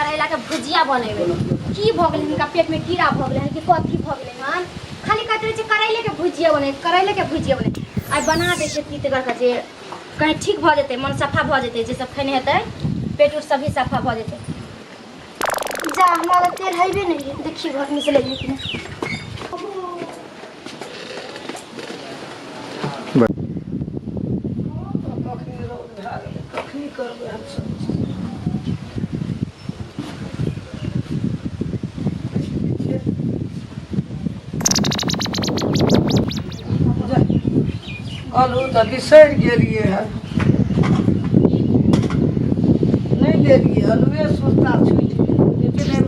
करैला के भुजिया बनेबै। की भऽ गेलै हिनका पेट में? कीड़ा भऽ गेलै हन कि कथी भऽ गेलै हन? खाली कहते रहै छै करैले के भुजिया बने, करैले के भुजिया बने। आइ बना दै छियै तीतगर के, जे कहीं ठीक भऽ जेतै, मन सफा भऽ जेतै। जे सब खेने हेतै, पेट उट सब भी सफा भऽ जेतै। जा, हमरा लग तेल हेबे नहीं है। देखिए घर में से ले लिए कि नहीं। कखनी रौद भए गेलै, कखनी करबै हमसभ? आलू तऽ बिसरि गेलियै हन, नहि लेलियै आलूए, सुस्ता छुटि गेल।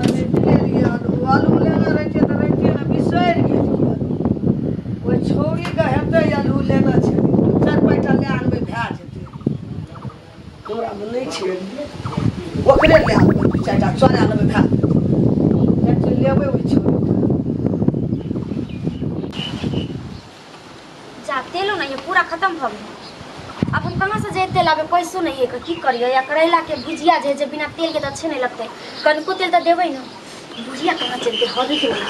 नहि लेलियै आलू। आलू लेने रहितियै तऽ रहितियै ने, बिसरि गेलियै आलू। ओहि छौड़ीके हेतै आलू लेने छै, चारि पाँचटा लए आनबै, भए जेतै। हमरामे नहि छै, ओकरे लए लेबै, दू चारिटा चोरा लेबै, भए जेतै। लेबै ओहि छौड़ीके। जा, तेलो नहीं है, पूरा खत्म भऽ गेल। अब हम कहाँ से जे तेल आबे? पैसो नहीं है। की करियै? या करैला के भुजिया जे जे बिना तेल के तऽ अच्छे नहीं लगतै। कनिको तेल तऽ देबै ने। बुढ़िया कहाँ चलि गेल? हबी के बना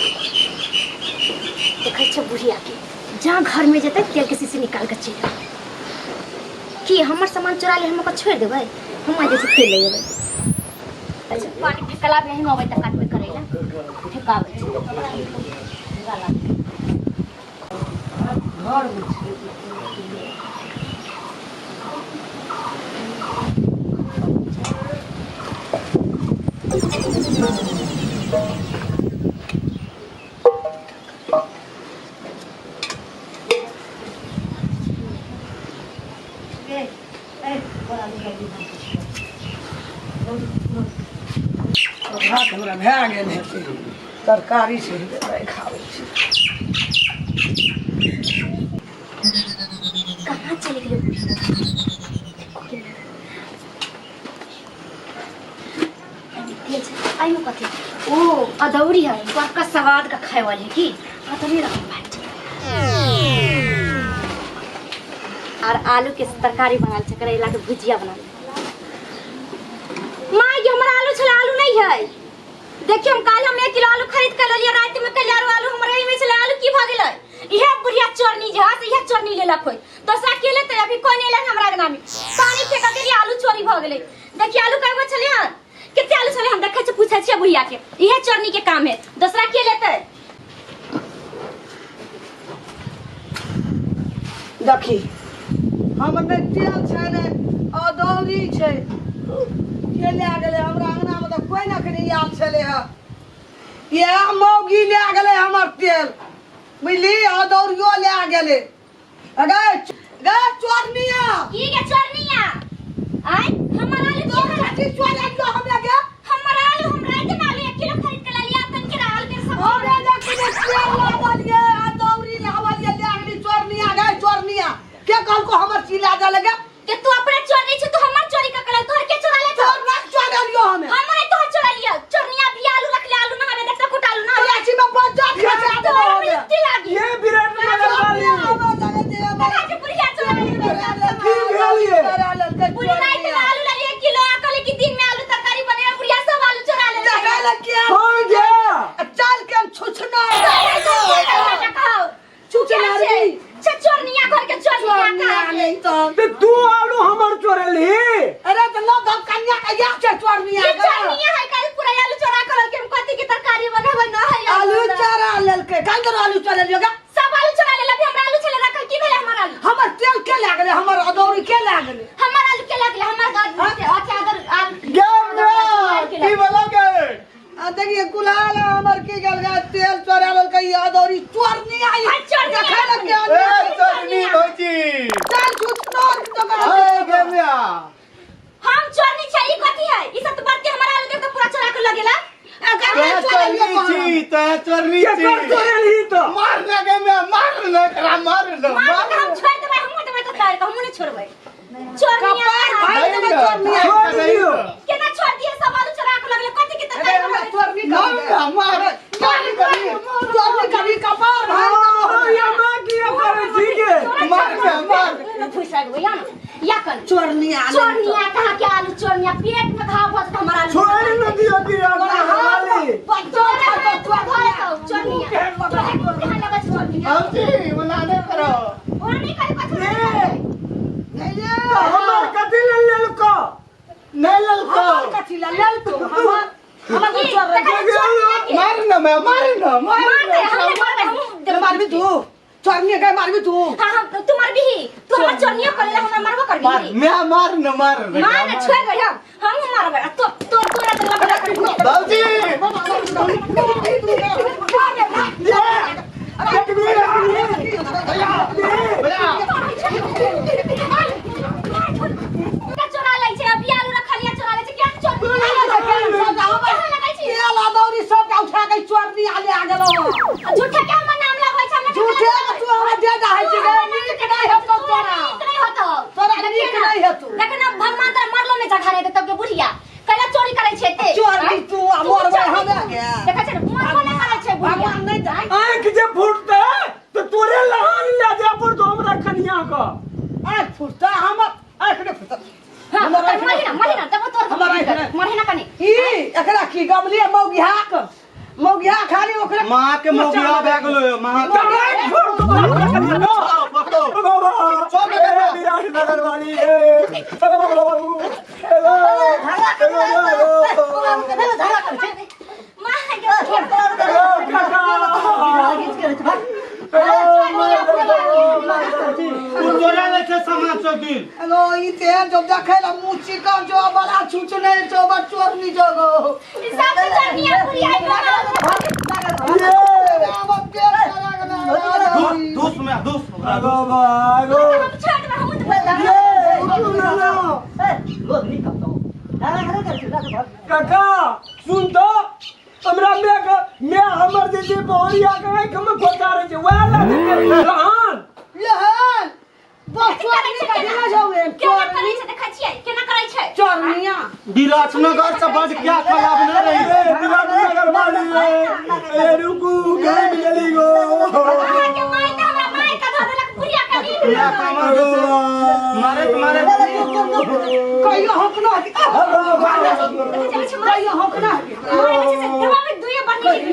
देखै छियै बुढ़िया के। जहाँ घर में जेतै, तेल के शीशी निकाल के चलि आबै। की हमर सामान चोरा ले, हम ओकरा छोड़ि देबै? हम आइ जाइ छी, तेल ले अबै। अच्छा, पानी फेकला भी नहीं अबै तऽ काटबै करैला, फेकाबै छै। घरमे छै। भात हमरा भए गेल हेतै, तरकारी छै, नहि खाबै छी। कहाँ चलि गेलै बुढ़िया? तेल छै। आइयो कथी? ओ अदौरी है, बड़का स्वाद का खाए वाली है। की अदौरी रखो भाई। और आलू के तरकारी बनाल छै, करैला के भुजिया बनाल। माँ ये हमर आलू छलै, आलू नहीं है। देखियो, हम काल्हि हम 1 किलो आलू खरीद के लेलियै राति में। काल्हि आलू, आलू हमर एहिमे छलै। आलू की भऽ गेलै? इहे बुढ़िया चोरनी जे है से इहे चोरनी लेलक होय। दोसरा के लेतै? अभी कोई नहीं लेलक। हमरा अंगना में पानी फेंक गेलियै, आलू चोरी भऽ गेलै। देखिए, आलू कएगो छलै हन? कते आलू छलै हम देखै छी, पूछै छियै बुढ़िया के। इहे चोरनी के काम है, दोसरा के लेतै? देखी, हमर नहि तेल छै, ने अदौरी छै। के लए गेलै? हमरा अङ्गनामे तऽ कोइ ने एखन आयल छलै हँ। इएह मौगी लए गेलै हमर तेल, बुझली? अदौरियो लए गेलै। अगे गे चोरनिया! की गे चोरनिया? आय हमर आलू तोर के कथी चोरलियो हमे गे? हमर आलू, हम राति में आलू 1 किलो खरीद के लालियै, तन के आलू के सब्जी। हमे देखी तेल लावलिए, अदौरी लावलिए, लए गेली चोरनिया। गे चोरनिया, के कहलको हमर चीज लए जा लगे? के तू अपने चोरनी छै, तू हमर चोरी कर कल, तोहर के चोरा ले? तोर ना चोरलियो हमे। हमर तोहर चोरा लिया। चोरनिया भी आलू रख ले, आलू ना हमे देखता कुट आलू ना। कराची में बच्चा खसा देबो तोहर हमे। मृत्यु लागी। ये विराट नगर वाली। देखा छै बुढ़िया चोरा ले। की भेल ये? बुढ़ी राति में आलू लाली 1 किलो, आ कहले कि दिन में आलू तरकारी बने, बुढ़िया सब आलू चोरा ले। हो गया। चल के हम छुछना। छुछनारी चोरनिया, घर के चोरनिया। चोरनिया नहीं तो। ते तू आलू हमर चोरेली? अरे तो लो दब कन्या का या छै चोरनिया। ये के। चोरनिया है, कल पूरा आलू चोरा कर के हम कथी के तरकारी बनेबै? न है। आलू चोरा लेलकै। काहे तोर आलू चोरा लियो गे? सब आलू चोरा लेलक। हमरा आलू छले रखल, की भेलै हमर आलू? हमर तेल के लए गेलै? हमर अदौरी के लए गेलै? हमर आलू के लगलै? हमर गाछ अच्छा अदर आलू गे की बोला गे? आ देखिए गुलाल, हमर की गेल गे? तेल चोरा लेलकै, ई अदौरी चोरनिया ई। आ, चोरनिया। देखै लए के ए आदमी। चोरनी भौजी। चल छुछना। ए गे मिया। हम चोरनी छै? ई कथी है? ई सब तो बात के हमर आलू देख के पूरा चोरा के लगेला। ते चोरनी छी, ते चोरनी छी। चोरेली तो मार ना गे मिया, मार ना एकरा, मार ना। मार मार। तऽ हम छोड़ देबै, हमहूँ देबै तऽ तार के, हमहूँ नहि छोड़बै। चोरनिया। कपार फाड़ि देबै चोरनिया। छोड़ दियो। केना छोड़ दिए? सब आलू चोरा के लगले, कथी के अरे तरकारी हमरा बनेबै? चोरनी मार कर ना, मार। चोरनी करी, चोरनी करी, कपार फाड़ि देबै। ये मां की किया करै छी गे मार ने मार मुँह फुसि गेलै या ना या कन चोरनिया आलू चोरनिया कहाँ के आलू चोरनिया पेट में घाव भऽ जेतै हमर आलू छोड़ि न दियो विराट वाली चोरनिया तोरा कहाँ लगै छै चोरनिया भौजी ओना नहि करो ओना नहि करै कथी नहीं ये हमर कथी लेल लेलको नहि लेलको हमर कथी ला लेलको हमर हमर तो चोर रहे मार न मैं मार न मार मार दे हम नहीं मारबै हम ते मारबी तू चोरनिया के मारबी तू हाँ हम तू मारबी तू हमर चोरनिया करेला हमरा मारबो करबी मैं मार न मार न मार न छोड़ दे हम मारबै आ तो तो तोरा तऽ लफड़ा करबी भौजी चोरा लै छै अभी आलू रखलिया चोरा लै छै क्या चोर कहाँ लगै छी तेल अदौरी सब के उठा के चोरनी आले आ गेलो झूठे के हमर नाम लगबै छै हमरा झूठे के तू हमरा दे दे छै गे नीक नहीं हेतो तोरा नीक नहीं होतो तोरा नीक नहीं हेतो देख ना भगवान तोरा मरलो नहीं चढ़ा रहे तब के बुढ़िया कैला चोरी करै छै ते चोरनी तू आ मरबै हमे गे देखै छै ने मरबो नहीं करै छै बुढ़िया भगवान नहीं दे आँख जे फूटते तो तोरे लहान ले जाय पड़तो हमरा कनिया के आँख फुटता हमर आँख नहीं फुटता हां हमर आँख मरहे ना मरहे ना तब तोर हमर आँख नहि। मरहे ना कनी ई एकरा की गमलिए मौगिहाक मौगिहा खाली ओकरा माँ के मोगिया भए गेलो यौ माँ के आँख फूटतो हमरा कनिया के चल बेटा। विराट नगर वाली झगड़ा कर झगड़ा कर छै मां तू चोरा लै छै सामान सब दिन हेलो ई तेहन जब देखै ला मुँह चिकन जो बड़ा छूछ नहीं जो बड़ चोरनी जो गो ई सब चोरनिया बुढ़िया धूस धूस में धूस ओकरा धूस। हम छोड़ देबै हम तऽ काका सुन तो हमरा मैं के मैं हमर जे छै बहुरिया के आँख में खोचा रहे छै वएह ला देते लहान यहन बस चोरनी का दिना जाओ केना करै छै देखै छियै केना करै छै चोरनिया विराटनगर से बड क्या खराब न रही ए विराटनगर वाली ए रुकू गाय गेली गो अहाँ के माय तऽ हमरा माय के धऽ देलक बुढ़िया के नीक या कमर मारे मारे कहियो हकना कहियो हकना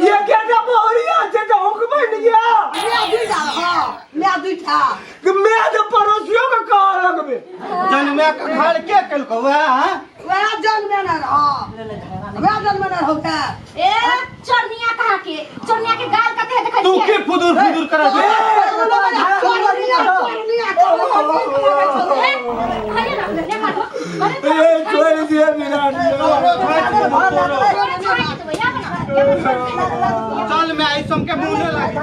ये क्या जा बहुरिया छै जे हुकबै ने या मैं दुईटा हां मैं दुईटा कि मैं जे पड़ोसियों के कह लगबे जनमे के घर के केलको वएह हाँ? वह जन्मे न रह वह जन्मे न रहो के ए चोरनिया कहाँ के चोरनिया के गाल कते है देखै तू छियै के फुदुर फुदुर करै छै चोरनिया चोरनिया ए, हरे ना ले मारो अरे ए छोड़ दिए विराट तोरा छोड़ देबै या बना चल मैं आई सब के मुंह ने लागे